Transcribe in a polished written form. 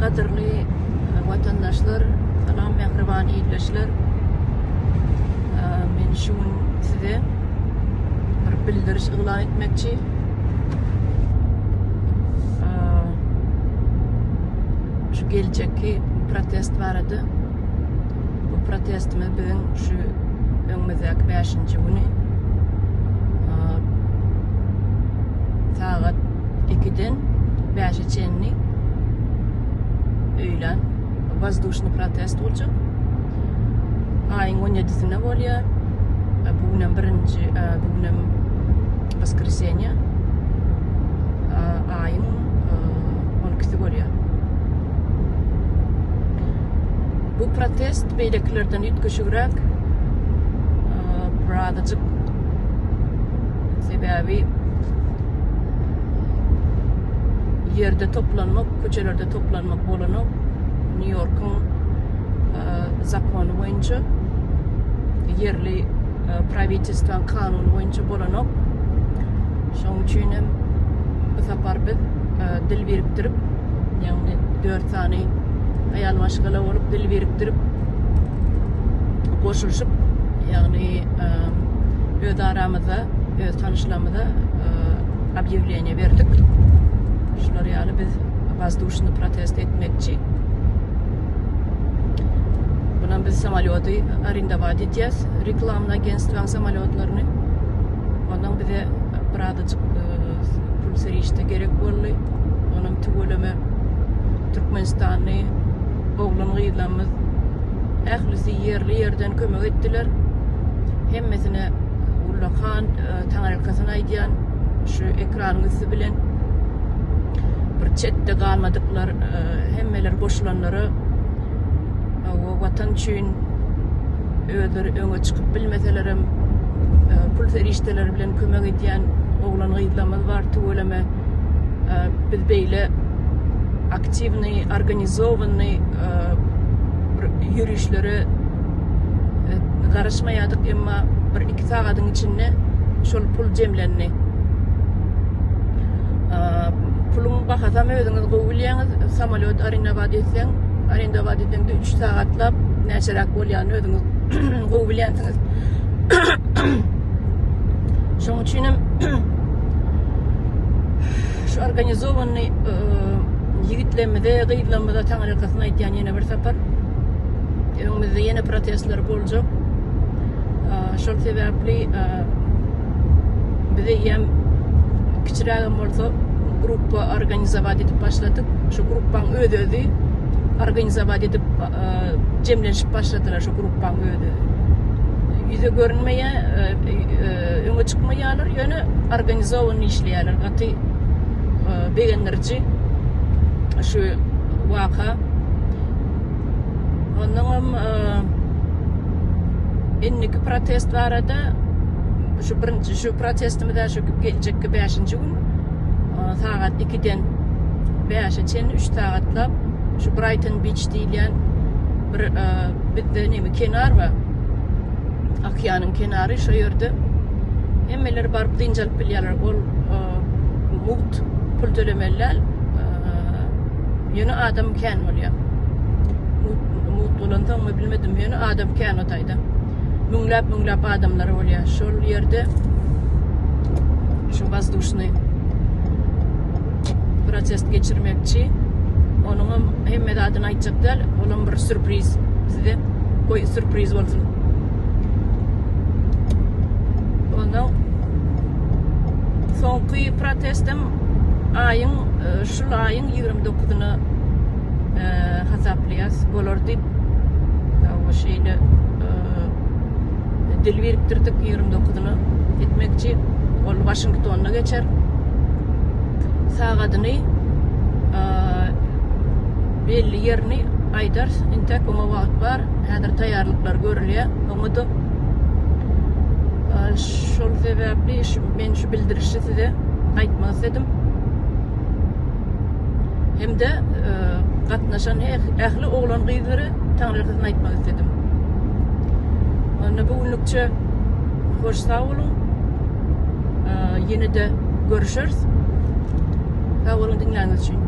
Gadyrly watandaşlar, salam mähriban ildeşler. Men şu gün size bir bildiriş yglan etmekçi. Şu geljekki protest barada. Bu protestimiz biziň şu öňümizdäki 5-nji güni sagat 2-den 5-e çenli öýlän wazduşny protest boljak. Aýyň 17-sinde bolýar. Bu günem birinji, bu günem waskresenýe. Aýyň 12-si bolýar. Bu protest beýlekilerden üýtgeşigräk. Birazajyk sebäbi ýerde toplanmak, köçelerde toplanmak bolanok. Nýu-Ýorkuň zakony boýunça ýerli prawitelstwanyň kanuny boýunça bolanok. Şonuň üçin hem bu sapar biz dil birikdirip, ýagny 4 sany aýal maşgala bolup dil birikdirip goşulyşyp, ýagny öz aramyzda, öz tanyşlarymyza obýawleniýe berdik. Şular ýaly biz wazduşny protest etmekçi. Bundan biz samolýoty arendowat edýäs, reklamny agentstwaň samolýotlaryny. Ondan bize birazajyk pul serişde gerek boldy. Onam tüweleme Türkmenistanly oglan-gyzlarymyz ählisi ýerli-ýerden kömek etdiler. Hemmesine ullakan taňryýalkasyn aýdýan şu ekranyň üsti bilen bir çetde galmadyklar hemmeler goşulanlara Watan üçin özleri öňe çykyp bilmeselerem pul serişdeleri bilen kömek edýän oglan-gyzlarymyz bar tüweleme. Biz beýle aktiwnyý, organizowannyý bir ýörişlere garaşmaýardyk, emma bir iki sagadyň içinde şol pul jemlendi. Puluň bahasam özüňiz gowy bilýäňiz. Samolýot arendowat etseň, arendowat edeňde 3 sagatlap näçeräk bolýanyny özüňiz gowy bilýänsiňiz. Şonuň üçin hem şu organizowanny ýigitlerimize, gyzlarymyza taňryýalkasyn aýdýan ýene bir sapar. Öňümizde ýene protestler boljak. Şol sebäpli biz eýýäm kiçirägem bolsa gruppa organizowat edip başladyk. Şu gruppaň öz-özi organizowat edip jemlenişip başladylar şu gruppaň özi. Ýüze görünmeýär, öňe çykmaýarlar, ýöne organizowan işleýärler. Gaty begendiriji şu waka. Onnoňam indiki protest barada şu birinji şu protestimiz şu geljekki 5-nji gün sagat 2-den 5-e çenli 3 sagatlap şu Brighton Beach diýilýän bir bizde neme kenar bar. Okeanyň kenary şo ýerde hemmeler baryp dynç alyp bilýärler. Ol mugt pul tölemeli däl. Ýöne adam kän bolýar. Mugt bolansoňmy bilmedim, ýöne adam kän o taýda. Müňläp müňläp adamlar bolýar. Şol ýerde şu wazduşny protest geçirmekçi. Onuňam hemme zadyny aýtjak däl, olam bir sürpriz size. Goý sürpriz bolsun. Ondan soňky protestem aýyň Şul aýyň 29-na hasaplaýas bolar diýip we şeýle dil birikdirdik 29-na etmekçi. Ol Waşingtonda geçer. Sagadyny belli ýerini aýdarys. Intäk oňa wagt bar. Häzir taýýarlyklar görülýär. Oňa-da şol sebäpli men şu bildirişi size aýtmak isledim. Hem-de gatnaşan ähli oglan-gyzlara taňryýalkasyn aýtmak isledim. Onda bu günlükçe hoş sag boluň. Ýene-de görüşeris. Sag boluň diňläniňiz üçin.